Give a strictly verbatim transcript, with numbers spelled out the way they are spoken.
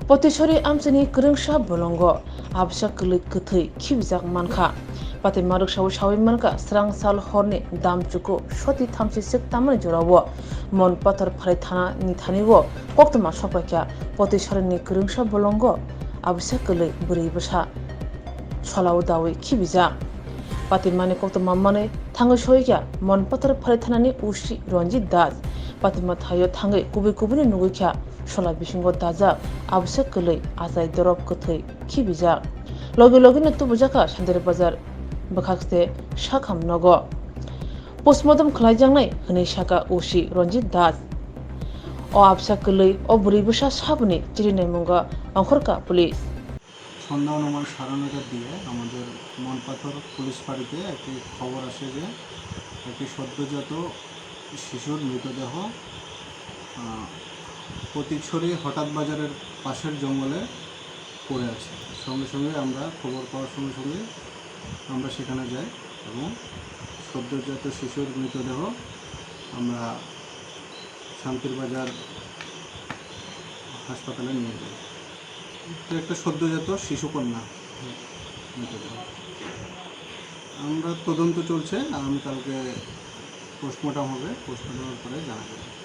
Potisori amchaini kwrwngsa bolongo absa kwlwi kwthwi khibijak mankha. Patwi marwk sawi sawi mankha, srang sal horni damchuku soti thamchi sik tamani jorao Mon Pathor Pharai Thana ni thani o koktwma sokpaikha. Potisorini kwrwngsa bolongo absa kwlwi bwrwi bwsa solao dawi khibijak. Patimani koktwma manwi thangwi soikha Mon Pathor Pharai Thanani O C Ranjit Das. Patima thaio thangwi kubui kubuino nugwikha sola bisingo dajak absa kwlwi achai dorop kwthwi khibijak. Logi logino tubujakha Santir Bazar bwkhakste sakham nogo. Postmortem khlaijaknai hwnwi sakha O C Ranjit Das. O absa kwlwi o bwrwi bwsa saboni chirinaimungo ongkhorkha police. সন্ধ্যা অনুমান সাড়ে নয়টার দিকে আমাদের মনপাথর পুলিশ ফাঁড়িতে একটি খবর আসে যে একটি সদ্যজাত শিশুর মৃতদেহ, আহ, প্রতীকছড়ি হঠাৎ বাজারের পাশের জঙ্গলে পড়ে আছে। সঙ্গে সঙ্গে আমরা খবর পাওয়ার সঙ্গে সঙ্গে আমরা সেখানে যাই এবং সদ্যজাত শিশুর মৃতদেহ আমরা শান্তির বাজার হাসপাতালে নিয়ে যাই। তো একটা সদ্যজাত শিশুকন্যা মৃতদেহ। আমরা তদন্ত চলছে, আগামীকালকে পোস্টমর্টম হবে, পোস্টমর্টমের পরে জানা যাবে।